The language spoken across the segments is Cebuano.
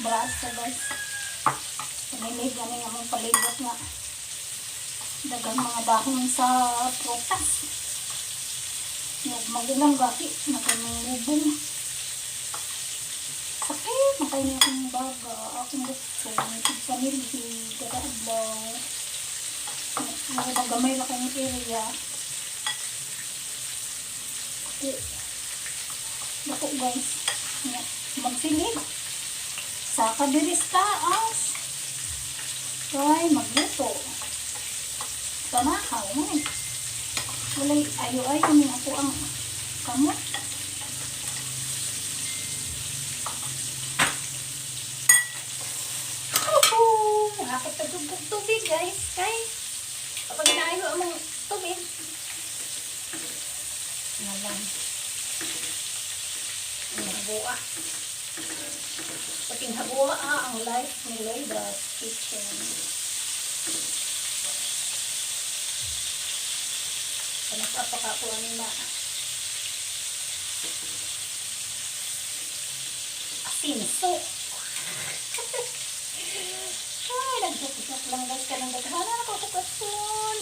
Braso, guys. Panilig gani nga mong palibot nga daghang mga dahon sa prutas. Yung magulang gaki, nakamubong. Sakit, makain akong baga, akong gusto, panilhi, kada adlaw. Mga gamay na kayong area. Dako. Dako, guys. Magsilid. Sa kadiris taas. Kay magluto. Tanahaw mo eh. Walay ayo-ayo ni ako ang kamot. Woohoo! Hakot na jud kog tubig, guys. Kay kapag inaayo among tubig. Ngalan. Ang habua. Pating habua ang life ni Loida's Kitchen. Panagpapaka ko ani na asinso. Ay, nag-joke-joke lang, guys. Kanang daghana na ko kason.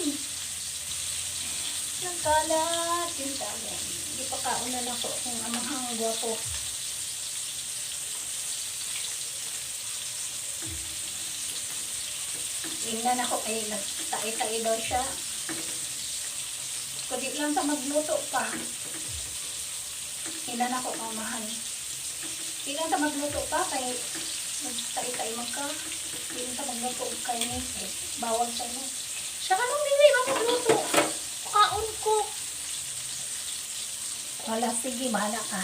Nagkalat. Yung tawon. Hindi pa kaunan ako kung amahang gwapo. Ingnan ako kay nagtae-tae daw siya. Kundi lang sa magluto pa. Ingnan ako kamahan. Di lang ta magluto pa kay nagtae-tae man ka. Di lang ta magluto og kay ni. Eh, bawal sa mo. Siya kanong dili ba magluto? Kaon ko. Wala, sige, bahala ka.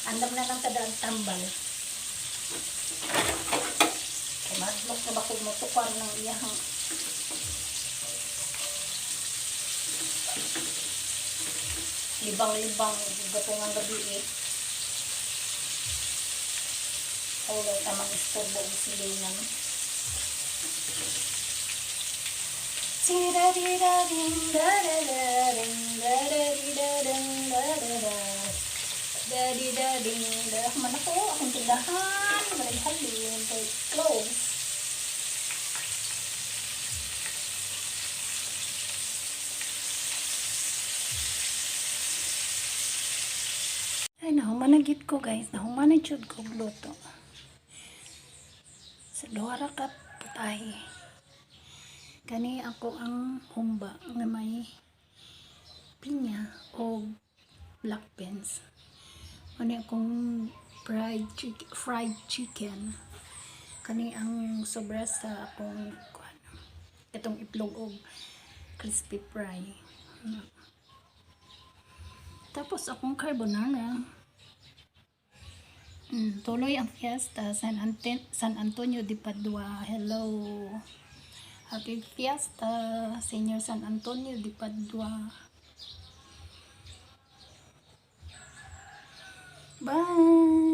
Andam na lang kada ang tambal. Kay madlok na ba kung motukar ng iyahang libang-libang gatungang gabi eh. Wala tamang istorbo ang silingan. Dadidading da Man ako, akong tindahan. Walay halin. Kay close. Ay, nahumanagit ko, guys. Nahumanag jud ko luto. Sa duha ra ka putahe. Kani ako ang humba nga may pinya o black beans. Ano akong fried chicken. Kani ang sobra sa akong kuan. Itong itlog og crispy fry. Ano. Tapos akong carbonara. Tuloy ang fiesta San Antonio de Padua. Hello. Happy Fiesta, Senior San Antonio de Padua. Bye.